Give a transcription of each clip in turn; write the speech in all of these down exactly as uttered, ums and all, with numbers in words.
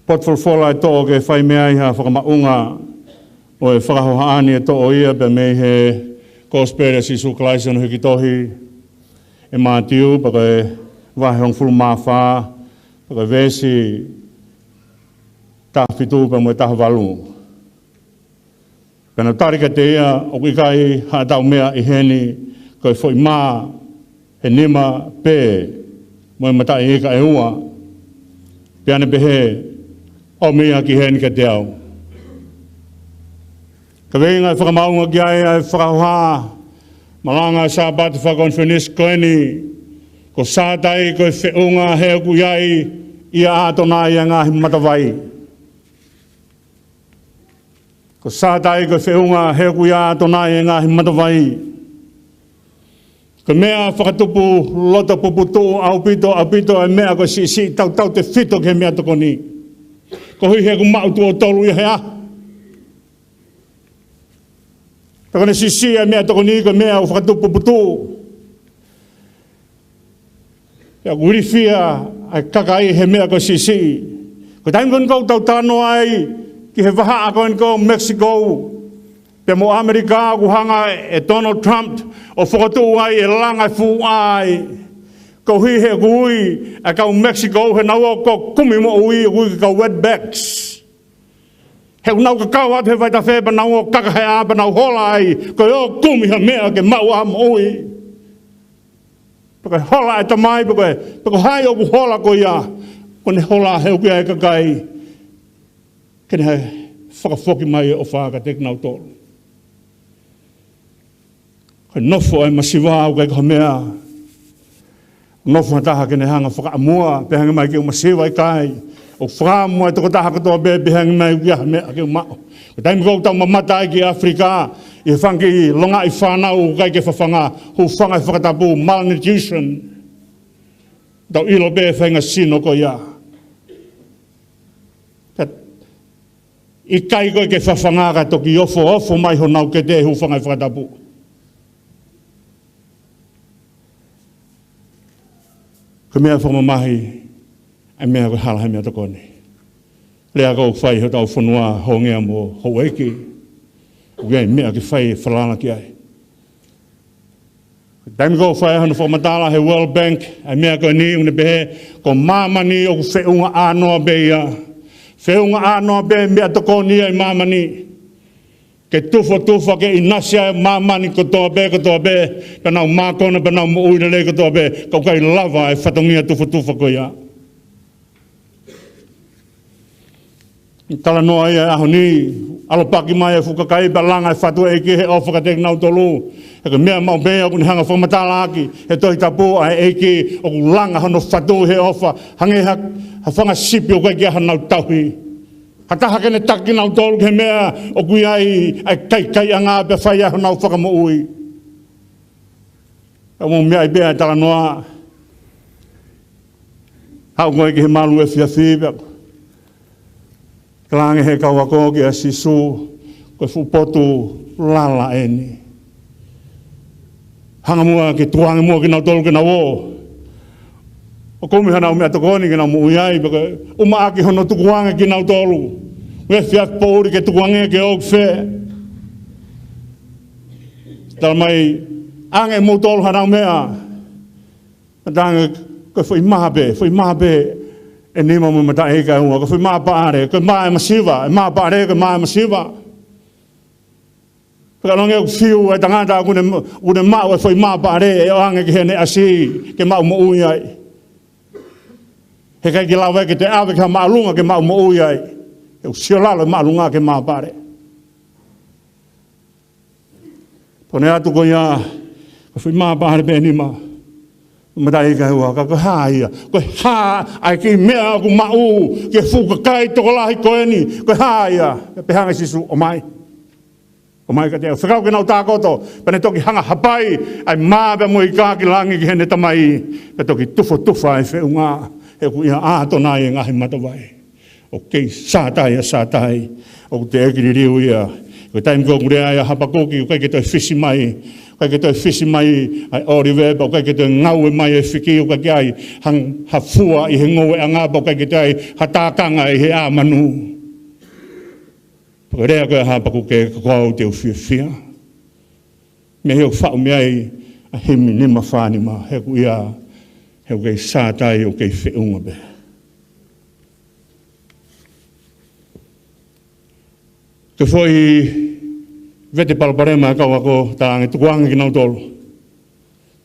Potu folofola ʻe toʻo ke fai mei ai ha fakamaʻunga ʻo e fakahohaʻa ni ʻe toʻo ia pea mei he Kosipeli ʻa Sīsū Kalaisi ʻi hono hiki tohi ʻe Mātiu, pea ko e vahe hongofulu mā fā, pea ko e veesi taha fitu pea mo e taha valu. Pea naʻa ku tali kiate ia, ʻoku ʻikai haʻatau meʻa ʻi heni, ko e foʻi mā ʻe nima pē mo e mataʻi ika ʻe ua. Pea ne pehē, ʻOmi ia ki heni kiate au. Kaveinga e fakamaʻunga ki ai ʻa e fakahohaʻa malanga Sāpate fakakonifelenisi ko eni, ko Sātai ko e feʻunga he ʻoku ʻi ai ʻia ʻAtonai ʻa e ngaahi matavai. Ko Sātai ko e feʻunga he ʻoku ʻia ʻAtonai ʻa e ngaahi matavai. Ko e meʻa fakatupu loto puputuʻu ʻaupito, ʻaupito ʻa e meʻa ko e siʻisiʻi tautautefito ki he meʻatokoni. Koeʻuhi he ʻoku maʻu tuʻo tolu ia he ʻaho. Pea ko ʻene siʻisiʻi ʻa e meʻatokoni ko e meʻa ʻoku fakatupu puputuʻu. Pea ʻoku ilifia ʻa e kakai he meʻa ko e siʻisiʻi. Ko e taimi ko eni ʻoku tau talanoa ai ki he vahaʻa ko eni ko Mexico pea mo ʻAmelika, ʻoku hanga ʻe Donald Trump ʻo fokotuʻu ai e langa e fuʻu ʻā ai. Koeʻuhi he ʻoku ui ʻa e kau Mexico he naua ko e kumi moʻui, ʻoku ui ko e kau wetbacks. He ʻoku nau kakau atu he vaitafe pea nau ō kaka he ʻā pea nau hola ai, ko e ō kumi ha meʻa ke maʻu ha moʻui. Pea ko e hola e tamai, pea ko e, pea ko hai ʻoku hola ko ia, ko ʻene hola he ʻoku ʻi ai e kakai ke ne fakafoki mai e ʻofa kiate kinautolu. Ko e nofo ʻa e masiva ʻoku ʻikai ko ha meʻa. Nofo ha taha ke ne hanga fakaʻamua, pea hanga mai ke u masiva, ʻikai. ʻOku fakaʻamua e tokotaha kotoa pē, pea hanga mai ke u ha meʻa ke u maʻu. Ko e taimi ko ē ʻoku tau mamata ai ki ʻAfilika, ʻi he fanga kiʻi longaʻi fānau ʻoku ʻikai ke fafanga, hūfanga he fakatapu, malnutrition. Tau ʻilo pē faʻahinga sino ko ia. Ka ʻikai ko ē ke fafanga ka toki ofoofo mai honau kete he hūfanga he fakatapu. Ko e meʻa fakamamahi, ʻa e meʻa ko e hala he meʻatokoni. Lea ko ē ʻoku fai hotau fonua, hongea mo houʻeiki. ʻOku ʻi ai e meʻa ke fai e falala ki ai. Taimi ko ē ʻoku fai hono fakamatala he World Bank ʻa e meʻa ko eni, ʻoku ne pehē, ko māmani ʻoku feʻunga ʻānoa pē ia. Feʻunga ʻānoa pē meʻatokoni ia ʻi māmani. Ke tufotufa, ke ʻinasi ʻa māmani kotoa pē, kotoa pē, pea nau mākona, pea nau moʻui lelei kotoa pē, ka ʻoku ʻikai lava e fatongia tufotufa ko ia. Talanoa ia he ʻaho ni, ʻalopaki mai e fuʻu kakai pea langa e fatu ʻa e ʻEiki he ʻofa kiate kinautolu. He ko e meʻa maʻu pē ʻoku ne hanga fakamatalaʻaki he Tohi Tapu ʻa e ʻEiki ʻoku langa hono fatu he ʻofa, hangē ha, ha fanga sipi ʻoku ʻikai ke ʻi ai hanau tauhi. Ha taha ke ne taki kinautolu ki he meʻa ʻoku ʻi ai ʻa e kaikaiʻanga pea fai ai honau fakamoʻui. Ka mou meaʻi pē ʻa e talanoa. Haʻu ko ē ki he malu efiafi pea talaange he kau ako kia Sīsū, ko e fuʻu potu lala eni. Hanga muʻa ke tukuange muʻa kinautolu ke nau ō ʻo kumi hanau meʻatokoni ke nau moʻui ai, pea ko e ʻumaʻā ki hono tukuange kinautolu. Ko e efiafi poʻuli ke tukuange ke ō ki fē. Tala mai, ʻoange moutolu hanau meʻa. Talaange, ko e foʻi mā pē, foʻi mā pē ʻe nima mo e mataʻi ika ʻe ua, ko e foʻi mā paʻale, ko e mā ʻe masiva, e mā paʻale, ko e mā ʻe masiva. Pea ka ʻalu ange ʻo fiu e tangata ʻoku ne, ʻoku ne maʻu e foʻi mā paʻale ʻe ʻoange ki heʻene ʻasi ke maʻu moʻui ai. He ʻikai ke lava ke toe ʻave ki ha māʻolunga ke maʻu moʻui ai. He ʻoku sio lalo e māʻolunga ki he mā paʻale. Pea ne ʻatu ko ia, ko e foʻi mā paʻale pē ʻe nima. Mataʻi ika ʻe ua, ka ko e hā ia? Ko e hā ʻa e kiʻi meʻa ʻoku maʻu ki he fuʻu kakai tokolahi ko eni? Ko e hā ia? Pea pehē ange ʻe Sīsū, ʻOmai. ʻOmai kiate au. Fekau ke nau tākoto, pea ne toki hanga hapai ʻa e mā pea mo e ika ki langi ki heʻene tamai, pea toki tufotufa e feʻunga, he ʻoku ʻia ʻAtonai e ngaahi matavai. ʻOku kei Sātai ʻa Sātai, ʻoku teʻeki liliu ia Ko e taimi ko ē ʻoku lea ai ʻa Hapakuki, ʻoku ʻikai ke toe fisi mai, ʻoku ʻikai ke toe fisi mai ʻa e ʻōlive, pea ʻoku ʻikai ke toe ngaue mai e fiki, ʻoku ʻikai ke ʻi ai ha, ha fua ʻi he ngoueʻanga, pea ʻoku ʻikai ke toe ʻi ai ha tākanga ʻi he ʻā manu. Pea ko e lea ko ē ʻa Hapakuki, ko au te u fiefia. Meʻa ia ʻoku faʻu mei ai ʻa e himi nima fā nima, he ʻoku ʻi ai, he ʻoku kei sātai, ʻoku kei feʻunga pē. Ko e foʻi vete palopalema ʻa e kau ako, talaange tukuange kinautolu.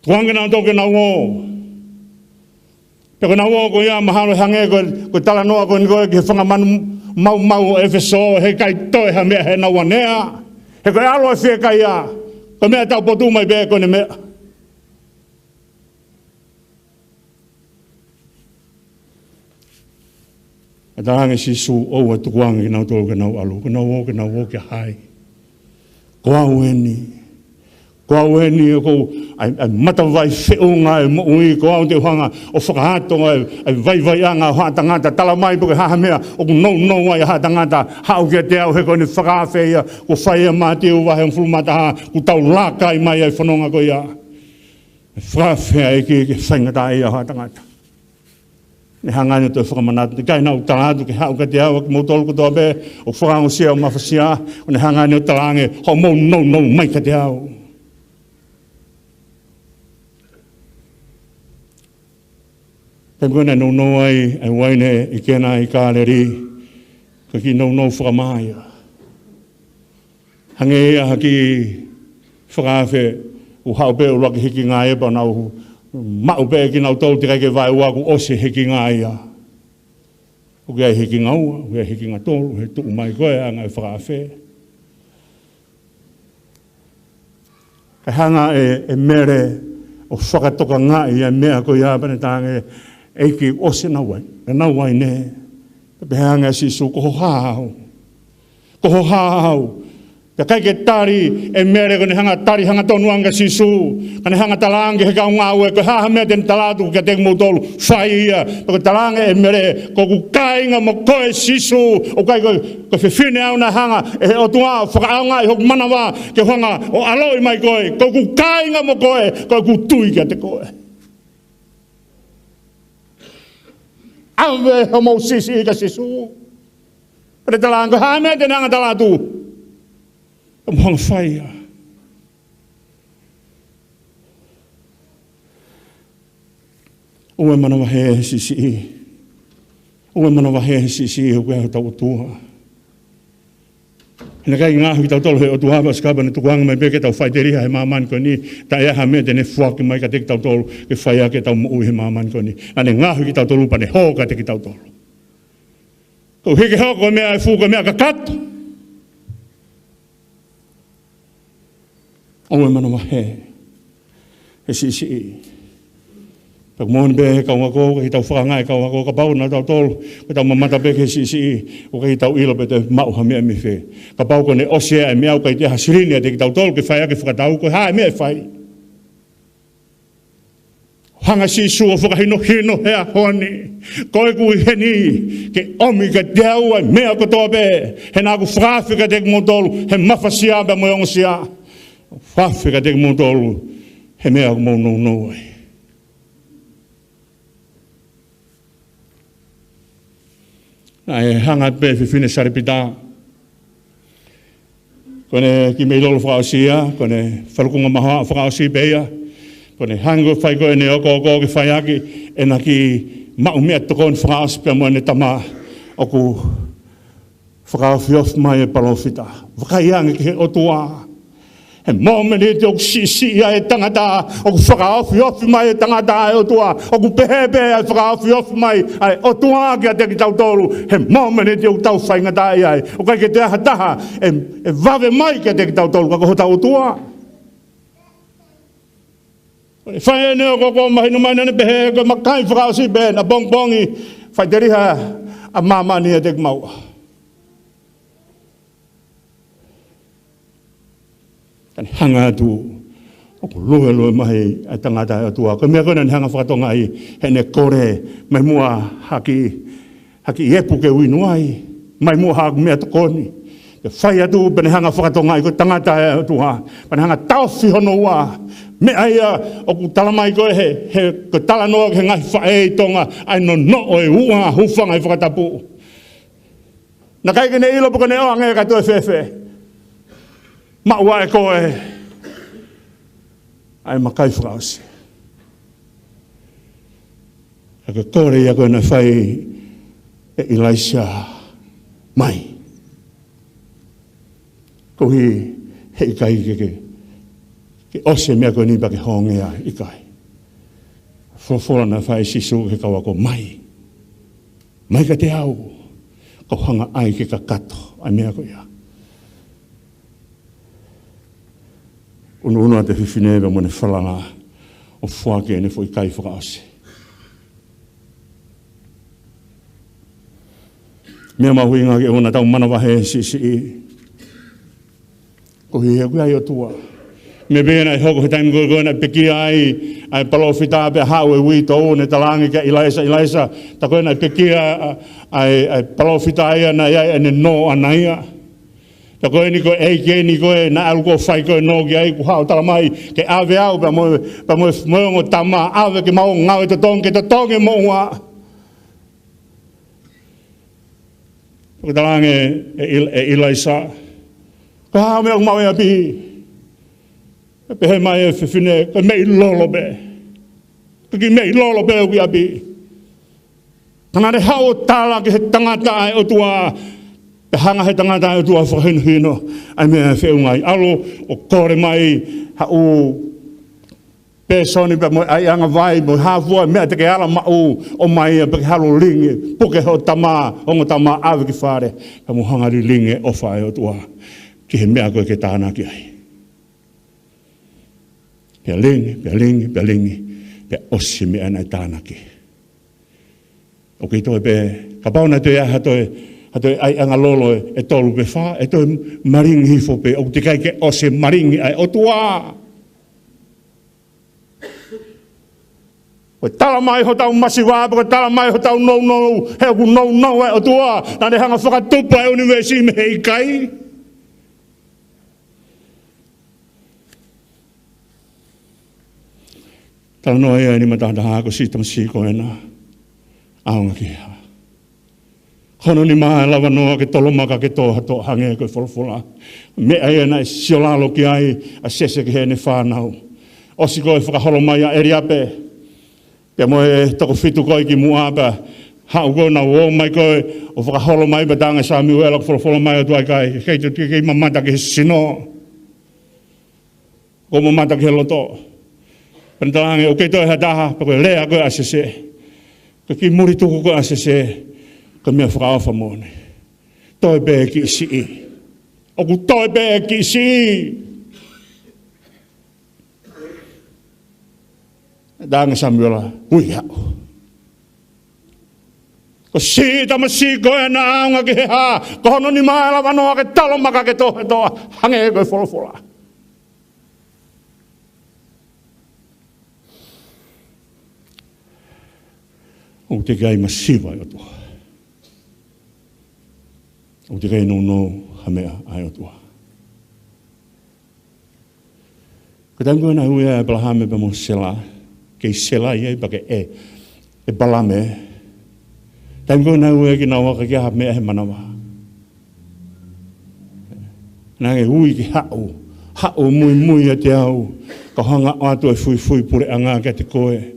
Tukuange kinautolu ke nau ō. Pea ko ʻenau ō ko ia mahalo ʻe hangē ko e, ko e talanoa ko eni ko ē ki he fanga manu maumau ʻo ʻEfesō, heʻikai toe ha meʻa heʻenau anea. He ko e ʻalu ʻa e fiekaia, ko e meʻa taupotu mai pē ko ʻene meʻa. ʻE talaange ʻe Sīsū, ʻoua ʻe tukuange kinautolu ke nau ʻalu. Ke nau ō, ke nau ō kia hai? Ko au eni. Ko au eni ʻoku ou, ʻa e, ʻa e matavai feʻunga ʻo e moʻui, ko au te u hanga ʻo fakaato ʻa e, ʻa e vaivaiʻanga ʻo haʻa tangata, talamai pe ko e hā ha meʻa ʻoku nounou ai ʻa haʻa tangata, haʻu kiate au he ko ʻene fakaafe ia, kuo fai ʻe Mātiu vahe hongofulu mā taha, kuo tau laka ai mai ʻa e fononga ko ia. Fakaafe ʻa e ʻEiki ke faingataʻaʻia ʻa haʻa tangata. Ne hanga ʻe ia ʻo toe fakamanatu, ʻikai naʻa ku tala atu ke haʻu kiate au ʻa kimoutolu kotoa pē ʻoku fakaongosia ʻo mafasia, ʻo ne hanga ʻe ia ʻo talaange, hoʻomou nounou mai kiate au. Taimi ko ē naʻe nounou ai ʻa e uaine ʻi Kena ʻi Kāleli, ko e kiʻi nounou fakamā ia. Hangē ia ha kiʻi fakaafe, ʻoku haʻu pē ʻuluaki hikinga ia pea nau maʻu pē kinautolu, teʻeki ai ke vaeua kuo ʻosi e hikinga ia. ʻOku ʻi ai e hikinga ua, ʻoku ʻi ai e hikinga tolu, he tuʻu mai ko ē ʻa e ngaahi fakaafe. Kae hanga ʻe, ʻe Mele ʻo fakatokangaʻi ʻa e meʻa ko ia pea ne talaange, ʻEiki, ʻosi ʻenau uai-, ʻenau uaine. Pea pehē ange ʻa Sīsū, ko ho hā au? Ko ho hā au? Pea ʻikai ke tali ʻe Mele, ko ʻene hanga tali hangatonu ange kia Sīsū. Ka ne hanga talaange ki he kau ngāue, ko e hā ha meʻa te ne tala atu kiate kimoutolu, fai ia. Pea ko e talaange ʻe Mele, ko ʻeku kāinga mo koe Sīsū, ʻoku ʻikai ko, ko e fefine au naʻe hanga ʻe he ʻOtua ʻo fakaʻaongaʻi hoku manava ke u hanga ʻo ʻaloʻi mai koe, ko ʻeku kāinga mo koe, ko ʻeku tui kiate koe. ʻAve hoʻomou siʻisiʻi kia Sīsū. Pea talaange, ko e hā ha meʻa te ne hanga tala atu, ka mou hanga fai ia. ʻOua ʻe manavahē he siʻisiʻi. ʻOua ʻe manavahē he siʻisiʻi, he ʻoku ʻi ai hotau ʻOtua. He naʻe ʻikai ngaohi kitautolu ʻe he ʻOtua pea ʻosi kapau naʻe tukuange mai pē ke tau faʻiteliha he māmani ko eni, taʻe ʻi ai ha meʻa te ne foaki mai kiate kitautolu ke fai ʻaki ʻetau moʻui he māmani ko eni. Naʻa ne ngaohi kitautolu pea ne hō kiate kitautolu. Koeʻuhi ke hoko e meʻa ʻe fuʻu ko e meʻa kakato. ʻOua ʻe manavahē he siʻisiʻi. Pea ko e moʻoni pē he kau ako, ʻikai ke tau fakaangaʻi e kau ako, kapau naʻa tautolu, ko ʻetau mamata pē ki he siʻisiʻi, ʻoku ʻikai ke tau ʻilo pe te maʻu ha meʻa mei fē. Kapau kuo ne ʻosi ʻa e meʻa, ʻoku ʻikai toe ʻi ai ha silini ʻiate kitautolu ke fai ʻaki e fakatau, ko e hā e meʻa ʻe fai? Hanga ʻe Sīsū ʻo fakahinohino he ʻaho ni, ko ʻeku ʻi heni ke ʻomi kiate au ʻa e meʻa kotoa pē, he naʻa ku fakaafe kiate kimoutolu he mafasia pea mo e ongosia. Fakaafe kiate kimoutolu he meʻa ʻoku mou nounou ai. Naʻe hanga pē ʻe he fefine Salepita, ko ʻene kiʻi meilolo fakaʻosi ia, ko ʻene falukunga mahoaʻa fakaʻosi pē ia, ko ʻene hanga ʻo fai ko ʻene okooko ke fai ʻaki ʻena kiʻi maʻu meʻatokoni fakaʻosi pea mo ʻene tama, ʻoku fakaofiofi mai e palōfita. Vakai ange ki he ʻOtua. He momeniti ʻoku siʻisiʻi ai e tangata, ʻoku fakaofiofi mai e tangata ʻa e ʻOtua. ʻOku pehē pē ʻa e fakaofiofi mai ʻa e ʻOtua kiate kitautolu he momeniti ʻoku tau faingataʻaʻia ai. ʻOku ʻikai ke toe ʻi ai ha taha ʻe, ʻe vave mai kiate kitautolu ka ko hotau ʻOtua. Fai ʻene okooko, mahino mai naʻa ne pehē, ko e makai fakaʻosi pē ʻena pongipongi, faʻiteliha ʻa māmani ʻiate kimaua. Ka ne hanga atu ʻoku luelue mai ʻa e tangata ʻa e ʻOtua. Ko e meʻa ko ē naʻa ne hanga fakatokangaʻi heʻene kole, mai muʻa ha kiʻi, ha kiʻi epu ke u inu ai, mai muʻa haʻaku meʻatokoni. Ke fai atu pea ne hanga ʻo fakatongaʻi ko e tangata ʻa e ʻOtua. Pea ne hanga ʻo taʻofi hono ua. Meʻa ia ʻoku talamai ko ē he, he, ko e talanoa ki he ngaahi faʻē ʻi Tonga, ʻa e nonoʻo e ua, hūfanga he fakatapu. Naʻe ʻikai ke ne ʻilo pe ko ʻene ʻoange ka toe fēfē. Maʻu ʻe koe ʻa e makai fakaʻosi. Ka ko e kole ia ko ē naʻe fai ʻe ʻIlaisa, mai. Koeʻuhi he ʻikai ke, ke, ke ʻosi e meʻa ko eni pea ke hongea, ʻikai. Folofola naʻe fai ʻe Sīsū ki he kau ako, mai. Mai kiate au, kau hanga ʻai ke kakato ʻa e meʻa ko ia. Unuunu atu e fefine pea mo ʻene falala ʻo foaki ʻene foʻi kai fakaʻosi. Meʻa mahuʻinga ke ʻoua naʻa tau manavahē siʻisiʻi. Koeʻuhi he ʻoku ʻi ai e ʻOtua. Meʻa pē naʻe hoko he taimi ko ē naʻe pekia ai ʻa e palōfita pea haʻu e uitou ʻo ne talaange kia ʻIlaisa, ʻIlaisa, tā ko ē naʻe pekia ʻa, ʻa e, ʻa e palōfita ia naʻe ʻi ai ʻene nō ʻana ia. Tā ko eni ko e ʻeiki eni ko ē naʻe ʻalu ʻo fai ko ē nō ki ai, kuo haʻu ʻo talamai ke ʻave au pea mo, pea mo, mo e ongo tama, ʻave ke mau ngāue totongi, ke totongi e moʻua. Pea talaange ʻe, ʻe ʻIl-, ʻe ʻIlaisa, ko e hā e meʻa ʻoku maʻu ʻi ʻapi? Pea pehē mai e fefine, ko e meʻi lolo pē. Ko e kiʻi meʻi lolo pē ʻoku ʻi ʻapi. Ka naʻa ne haʻu ʻo tala ki he tangata ʻa e ʻOtua, pea hanga he tangata ʻa e ʻOtua ʻo fakahinohino ʻa e meʻa ʻe feʻunga ai. ʻAlu ʻo kole mai haʻo pēsoni pea mo e ʻaiʻanga vai, mo e hā fua e meʻa te ke ala maʻu, ʻomai ia pea ke ʻalu ʻo lilingi, puke hoʻo tama, ongo tama, ʻave ki fale, pea mo hanga ʻo lilingi e ʻofa ʻa e ʻOtua ki he meʻa ko ē ke tānaki ai. Pea lilingi, pea lilingi, pea lilingi, pea ʻosi e meʻa naʻe tānaki. ʻOku kei toe pē, kapau naʻe toe ʻi ai ha toe, ha toe ʻaiʻanga lolo ʻe tolu pe fā, ʻe toe malingi hifo pē, ʻoku teʻeki ai ke ʻosi e malingi ʻa e ʻOtua. Ko e talamai hotau masiva, ko e talamai hotau nounou, he ʻoku nounou ʻa e ʻOtua, naʻa ne hanga ʻo fakatupu ʻa e ʻunivēsi mei he ʻikai. Talanoa ia ʻeni matahataha ko e siʻi tamasiʻi ko ena, ʻaonga ki he hā? Ko hono nima ʻe lava noa ke tolomaka ke tohatoha hangē ko e folofola. Meʻa ia naʻe siolalo ki ai ʻa Sese ki heʻene fānau. ʻOsi ko ē fakaholo mai ʻa ʻEliape pea mo e toko fitu ko ē kimuʻa pea haʻu ko ē ʻo nau ō mai ko ē ʻo fakaholo mai pea talaange ʻe Samiuela, ko e folofola mai ʻa e ʻOtua, ʻikai, ʻikai te ke kei mamata ki he sino. Ko e mamata ki he loto. Pea ne talaange, ʻoku kei toe ha taha, pea ko e lea ko ē ʻa Sese. Ko e kiʻi muli tuku ko ē ʻa Sese, ko e meʻa fakaʻofa moʻoni. Toe pē kiʻi siʻi. ʻOku toe pē kiʻi siʻi. Talaange ʻe Samiuela, ui haʻu. Ko e siʻi tamasiʻi ko ena, ʻaonga ki he hā? Ko hono nima ʻe lava noa ke tolomaka ke tohatoha hangē ko e folofola. ʻOku teʻeki ai masiva ʻa e ʻOtua. ʻOku teʻeki ai nounou ha meʻa ʻa e ʻOtua. Ko e taimi ko ē naʻe ui ai ʻa ʻĒpalahame pea mo Sela, kei Sela ia pea ke ʻĒ-, ʻĒpalame. Taimi ko ē naʻe ui ai ke nau aka ki ha meʻa he manava, naʻe ui ke haʻu, haʻu muimui ʻiate au, kau hanga ʻo ʻoatu e fuifui puleʻanga kiate koe.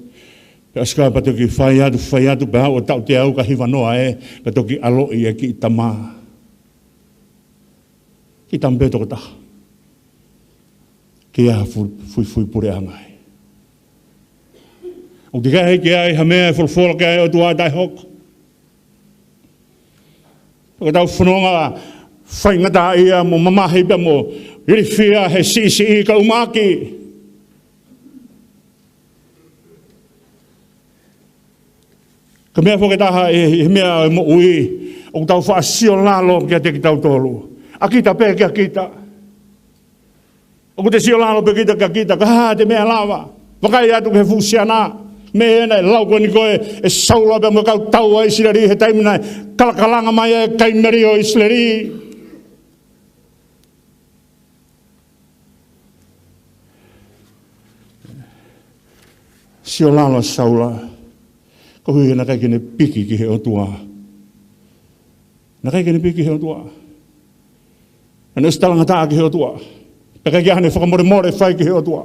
Pea ʻosi ko ia pea toki fai atu, fai atu, pea haʻu ʻo taʻutu ʻe au ka hiva noa ē, pea toki ʻaloʻi e kiʻi tama. Kiʻi tama pē toko taha. Kei ʻi ai ha fu-, fuifui puleʻanga ai. ʻOku teʻeki ai ke ʻi ai ha meʻa ʻe folofola ki ai e ʻOtua ʻe taʻehoko. Ko ʻetau fononga faingataʻaʻia mo mamahi pea mo ilifia he siʻisiʻi ka umaki. Ko e meʻa foki ʻe taha ʻi he, ʻi he meʻa ʻo e moʻui, ʻoku tau faʻa siolalo kiate kitautolu. ʻA kita pē kia kita. ʻOku te siolalo pē kita kia kita, ko e hā te meʻa lava? Vakai atu ki he fuʻu siana. Meʻa ena ʻe lau ko eni ko ē ʻe Saula pea mo e kau tau ʻa ʻIsileli he taimi naʻe kalakalanga mai ai e kai meli ʻo ʻIsileli. Siolalo ʻa Saula, koeʻuhi naʻe ʻikai ke ne piki ki he ʻOtua. Naʻe ʻikai ke ne piki ki he ʻOtua. Naʻe ʻosi talangataʻa ki he ʻOtua. Pea ʻikai ke ʻi ai haʻane fakamolemole ʻe fai ki he ʻOtua.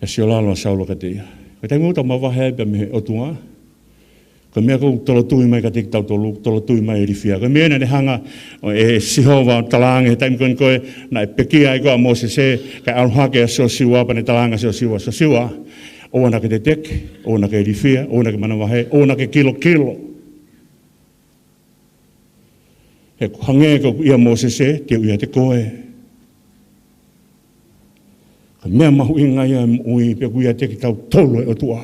Pea siolalo ʻa Saula kiate ia. Ko e taimi ʻoku tau mavahe ai pea mei he ʻOtua, ko e meʻa ʻoku tolotui mai kiate kitautolu, tolotui mai e ilifia. Ko e meʻa naʻe hanga ʻe Sihova ʻo talaange he taimi ko eni ko ē naʻe pekia ai ko ē ʻa Mōsese, kae ʻalu hake ʻa Siosiua pea ne talaange ʻa Siosiua, Siosiua, ʻoua naʻa ke teteki, ʻoua naʻa ke ilifia, ʻoua naʻa ke manavahē, ʻoua naʻa ke kilokilo. He ʻoku hangē ko ʻeku ʻia Mōsese, te u ʻiate koe. Ko e meʻa mahuʻinga ia ʻi he moʻui, pea ʻoku ʻiate kitautolu e ʻOtua.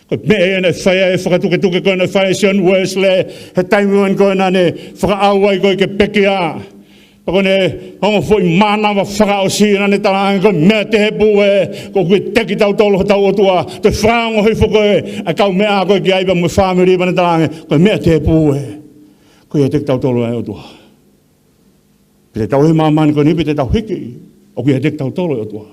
Ko e meʻa ia naʻe fai ai e fakatuketuke ko ē naʻe fai ʻe Sione Uēsile, he taimi ko ē naʻa ne fakaʻau ai ko ē ke pekia. Pea ko ʻene ongo foʻi mānava fakaʻosi naʻa ne talaange, ko e meʻa tēpū ē, ʻoku ʻiate kitautolu hotau ʻOtua, te u fakaongo hifo ko ē ʻa e kaumeʻa ko ē ki ai pea mo e fāmili pea ne talaange, ko e meʻa tēpū ē, ʻoku ʻiate kitautolu e ʻOtua. Pe te tau ʻi māmani ko eni pe te tau hiki, ʻoku ʻiate kitautolu e ʻOtua.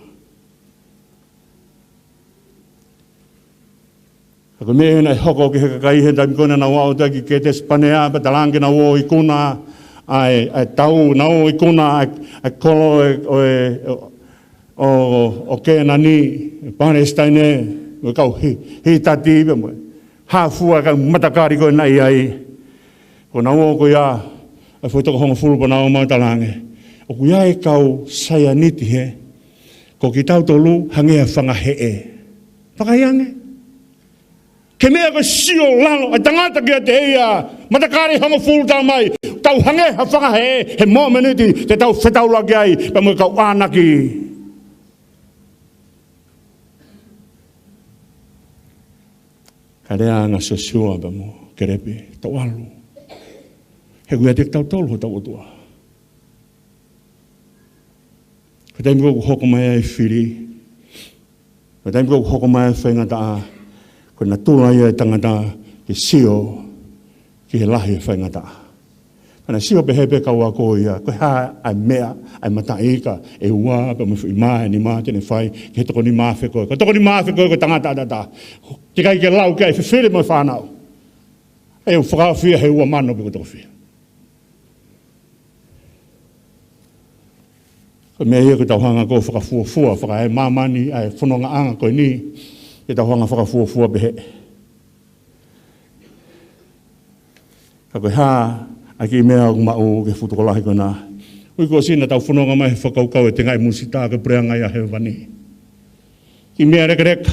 Ka ko e meʻa naʻe hoko ki he kakai he taimi ko ē naʻa nau aʻu atu ai ki Ketesepanea, pea talaange ke nau ō ʻo ikuna ʻa e, ʻa e tau, nau ō ʻo ikuna ʻa e, ʻa e kolo ʻo e, ʻo e, ʻo, ʻo Kēnani, Palesitaine, mo e kau Hi-, Hitati, pea mo e hā fua e kau matakali ko ē naʻe ʻi ai. Ko ʻenau ō ko ia, ʻa e foʻi toko hongofulu pea nau ō mai ʻo talaange, ʻoku ʻi ai e kau saianiti hē, ko kitautolu hangē ha fanga heʻe. Vakai ange. Ko e meʻa ko e siolalo ʻa e tangata kiate ia, matakali hongofulu talamai, tau hangē ha fanga heʻe, he mōmeniti te tau fetaulaki ai pea mo e kau ʻānaki. Kae lea ange ʻa Siosiua pea mo Kēlepi, tau ʻalu. He ʻoku ʻiate kitautolu hotau ʻOtua. Ko e taimi ko ē ʻoku hoko mai ai e fili, ko e taimi ko ē ʻoku hoko mai ai e faingataʻa, ko e natula ia e tangata ke sio ki he lahi e faingataʻa. Pea naʻe sio pehē pē e kau ako ia, ko e hā ʻa e meʻa, ʻa e mataʻi ka ʻe ua, pea mo e foʻi mā ʻe nima te ne fai ki he toko nima afe ko ē. Ko e toko nima afe ko ē ko e tangata ʻataʻatā. Teʻeki ai ke lau ki ai e fefine mo e fānau. ʻE ʻo fakaofia he ua mano pe ko e toko fiha. Ko e meʻa ia ʻoku tau hanga ko ē ʻo fakafuofua, fakaemāmani ʻa e fonongaʻanga ko eni, ke tau hanga ʻo fakafuofua pehē. Ka ko e hā ʻa e kiʻi meʻa ʻoku maʻu ki he fuʻu tokolahi ko ena. Ui ko sina tau fononga mai he fakakaukau e tengaʻi musita ko e puleʻanga ia ʻa hēvani. Kiʻi meʻa lekeleka.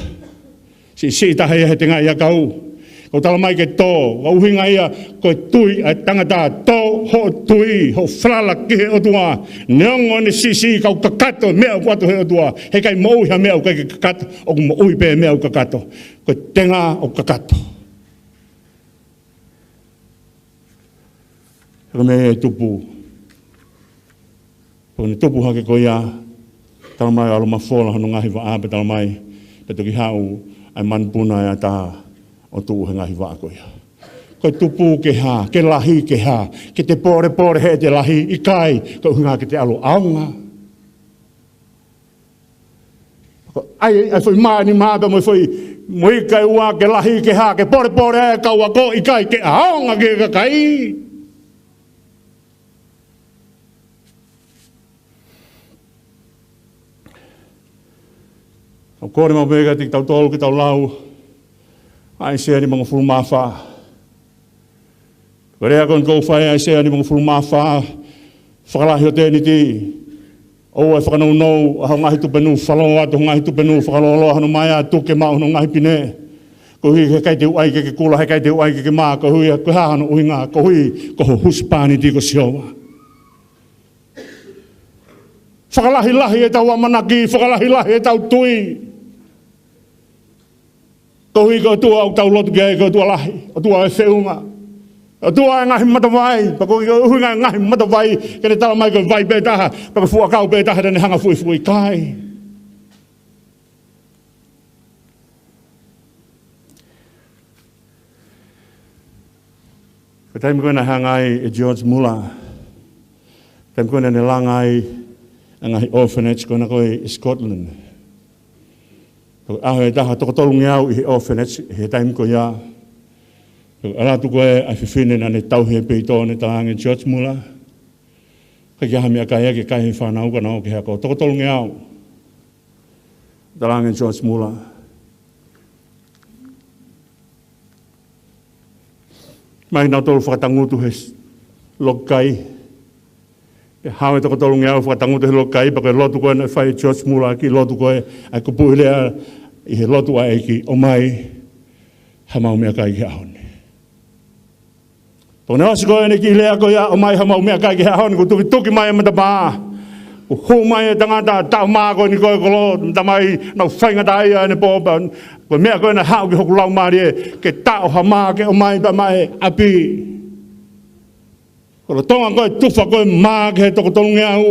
Siʻisiʻi taha ia he tengaʻi ʻakau. Ka ʻoku talamai ke tō, ko e ʻuhinga ia ko e tui ʻa e tangata, tō hoʻo tui, hoʻo falala ki he ʻOtua. Neongo ʻene siʻisiʻi ka ʻoku kakato e meʻa ʻoku ʻoatu ʻe he ʻOtua. He ʻikai moʻui ha meʻa ʻoku ʻikai ke kakato, ʻoku moʻui pē meʻa ʻoku kakato. Ko e tenga ʻoku kakato. He ko e meʻa ia ʻe tupu. Pea ko ʻene tupu hake ko ia, talamai ʻalu mafola hono ngaahi vaʻa pea talamai, pea toki haʻu ʻa e manupuna ʻo e ʻatā ʻo tuʻu he ngaahi vaʻa ko ia. Ko e tupu ke hā, ke lahi ke hā, ke te pōlepole heʻete lahi, ʻikai, ko e ʻuhinga ke te ʻalu ʻo ʻaonga. Ko e ʻai, ʻai foʻi mā ʻe nima pea mo e foʻi, mo e ika ʻe ua ke lahi ke hā, ke pōlepole e kau ako, ʻikai ke ʻaonga ki he kakai. ʻOku ou kole maʻu pē kiate kitautolu ke tau lau ʻa ʻAisea nimangofulu mā fā. Ko e lea ko eni ʻoku fai ʻe ʻAisea nimangofulu mā fā, fakalahi ʻo Tēniti. ʻOua ʻe fakanounou ʻa hoʻo ngaahi tupe nū, falō atu hoʻo ngaahi tupe nū, fakalōloa hono maea, tuku ke maʻu hono ngaahi pine. Koeʻuhi he ʻikai te u ʻai ke ke kula, he ʻikai te u ʻai ke ke mā, koeʻuhi ko e hā hono ʻuhinga, koeʻuhi ko ho husepāniti ko Sihova. Fakalahilahi ʻetau ʻamanaki, fakalahilahi ʻetau tui. Koeʻuhi ko e ʻOtua ʻoku tau lotu ki ai, ko e ʻOtua lahi, ʻOtua ʻo e feʻunga. ʻOtua ʻo e ngaahi matavai, pea koeʻuhi ko e ʻuhinga e ngaahi matavai, ke ne talamai ko e vai pē taha, pea ko e fuʻu ʻakau pē taha te ne hanga ʻo fuifui, ʻikai. Ko e taimi ko ē naʻe hanga ai ʻe George Muller Taimi ko ē naʻá ne langa ai ʻa e ngaahi orphanage ko ena ko ē ʻi Scotland. Ko e ʻaho ʻe taha toko tolungeau ʻi he orphanage, he taimi ko ia. Ko e ʻalu atu ko ē ʻa e fefine naʻá ne tauhi e peito, naʻe talaange ʻe George Muller, ʻikai ke ʻi ai ha meʻakai ia ke kai ʻe he fānau ka nau ō ki he ako. Toko tolungeau. Talaange ʻe George Muller, ʻomai kinautolu fakatangutu he loki kai. Pea haʻu e toko tolungeau fakatangutu he loki kai, pea ko e lotu ko ē naʻe fai ʻe George Muller, kiʻi lotu ko ē ʻa e kupuʻi lea ʻi he lotu ʻa e ʻEiki, ʻomai haʻamau meʻakai ki he ʻaho ni. Pea naʻe ʻosi ko ē ʻene kiʻi lea ko ia, ʻomai haʻamau meʻakai ki he ʻaho ni, kuo tukituki mai e matapā. Kuo hū mai e tangata taʻu mā ko eni ko ē, kolo, tamai, naʻe faingataʻaʻia ʻene pō, pea ko e meʻa ko ē naʻe haʻu ki hoku laumālie, ke taʻo ha mā ke ʻomai pea maʻu e ʻapi. Ko e lolotonga ko ē e tufa ko ē e mā ki he toko tolungeau,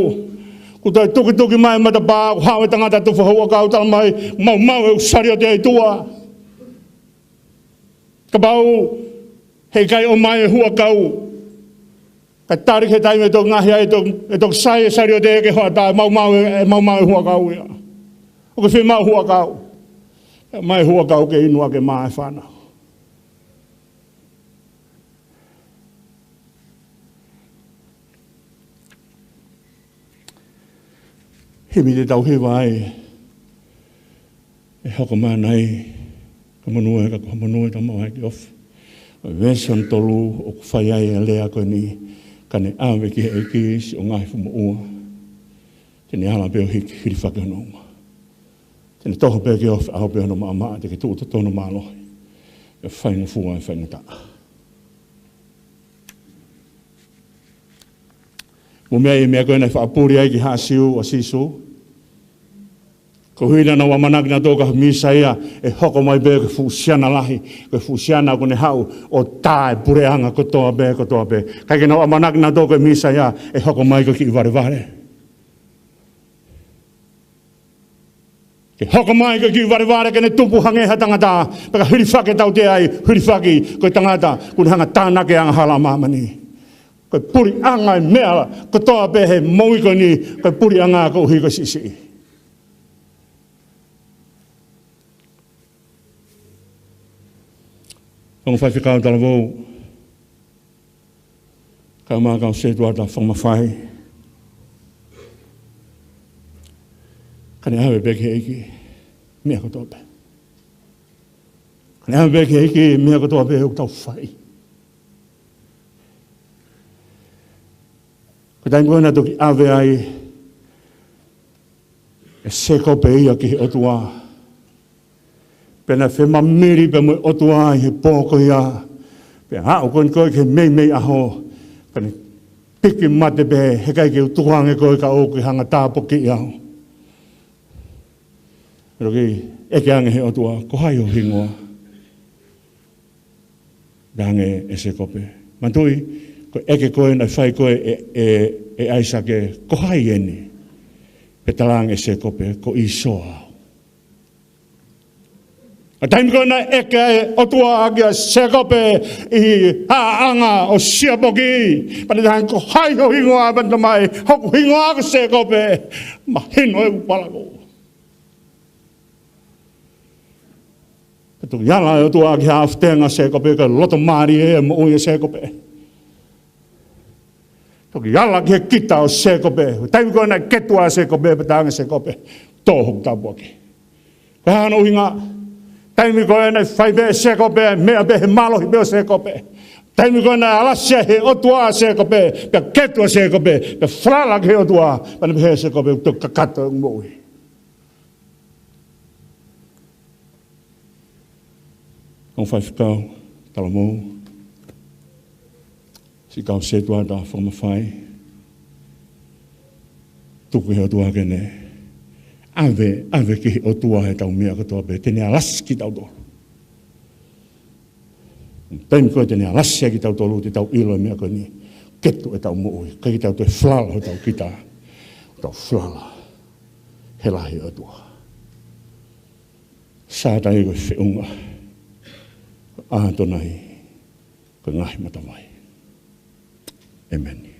kuo toe tukituki mai e matapā, kuo haʻu e tangata tufa huʻakau, talamai, maumau e saliote ʻi tuʻa. Kapau he ʻikai ʻomai e huʻakau, ka tali ki he taimi ʻe toki ngaohi ai, ʻe toki, ʻe toki sai e saliote ke hoʻatā, ʻe maumau e, ʻe maumau e huʻakau ia. ʻOku fiemaʻu huʻakau. ʻOmai huʻakau ke inu ʻaki e mā e fānau. Himi te tau hiva ai, ʻe hoko mai ʻa e, ka monū ē, ka ko e monū ē, ka mau hai ke ofi. ʻA e veesi hono tolu ʻoku fai ai e lea ko eni, ka ne ʻave ki he ʻEiki siʻo ngaahi fuʻu moʻua. Te ne ala pē ʻo hiki, hilifaki hono uma. Te ne toho pē ke ofi, ʻaho pē hono maʻamaʻa, te ke tuʻu totonu mālohi. ʻE faingofua e faingataʻa. Mo e meʻa ia, meʻa ko ē naʻe faʻa puli ai ki Haʻa Siu ʻa Sīsū. Koeʻuhi naʻa nau ʻamanaki nautolu ko e Mīsaia ʻe hoko mai pē ko e fuʻu siana lahi, ko e fuʻu siana kuo ne haʻu ʻo tā e puleʻanga kotoa pē, kotoa pē. ʻIkai ke nau ʻamanaki nautolu ko e Mīsaia ʻe hoko mai ko e kiʻi valevale. Ke hoko mai ko e kiʻi valevale ke ne tupu hangē ha tangata, pea ka hilifaki e tautea ai, hilifaki ko e tangata kuo ne hanga ʻo tānaki e angahala ʻa māmani. Ko e puleʻanga e meʻa kotoa pē he moʻui ko eni, ko e puleʻanga koeʻuhi ko e siʻisiʻi. Ongo faifekau talavou, kae ʻumaʻā kau sētuata fakamafai. Ka ne ʻave pē ki he ʻEiki meʻa kotoa pē. Ka ne ʻave pē ki he ʻEiki meʻa kotoa pē ʻoku tau fai. Ko e taimi ko ē naʻe toki ʻave ai ʻe Sēkope ia ki he ʻOtua. Pea naʻe femāmili pē mo e ʻOtua ʻi he pō ko ia. Pea aʻu ko eni ko ē ki he meimei ʻaho, ka ne piki mate pē, heʻikai ke u tukuange koe ka ʻoku ke hanga ʻo tāpuakiʻi au. Pea toki ʻeke ange ʻe he ʻOtua, ko hai ho hingoa? Talaange ʻe Sēkope. Manatuʻi, ko e ʻeke ko ē naʻe fai ko ē ʻe, ʻe, ʻe ʻAisake, ko hai eni? Pea talaange ʻe Sēkope, ko ʻĪsoa au. ʻA e taimi ko ē naʻe ʻeke ʻe he ʻOtua kia Sēkope ʻi he haʻaʻanga ʻo Siapoki, pea ne talaange, ko hai ho hingoa? Pea ne talamai, hoku hingoa ko Sēkope. Mahino e palako. Pea toki ala e ʻOtua ki he ʻaofi tenga ʻo Sēkope, ka loto mālie e moʻui ʻa Sēkope. Toki ala ki he kita ʻo Sēkope. Taimi ko ē naʻe ketu ai ʻa Sēkope, pea talaange ʻe Sēkope, tō hoku tāpuaki. Ko e hā hono ʻuhinga? Taimi ko ē naʻe fai pē ʻe Sēkope e meʻa pē he mālohi pē ʻo Sēkope. Taimi ko ē naʻe alasi ai ʻe he ʻOtua ʻa Sēkope, pea ketu ʻa Sēkope, pea falala ki he ʻOtua, pea ne pehē ʻe Sēkope, ʻoku toki kakato e moʻui. Ongo faifekau talavou, siʻi kau sētuata fakamafai, tuku ki he ʻOtua ke ne ʻave, ʻave ki he ʻOtua ʻetau meʻa kotoa pē, te ne alasi kitautolu. Taimi ko ē te ne alasi ai kitautolu, te tau ʻilo e meʻa ko eni, ketu ʻetau moʻui, ʻikai ke tau toe falala hotau kita, tau falala he lahi ʻo e ʻOtua. Sātai ko e feʻunga, ʻAtonai ko e ngaahi matavai. ʻĒmeni.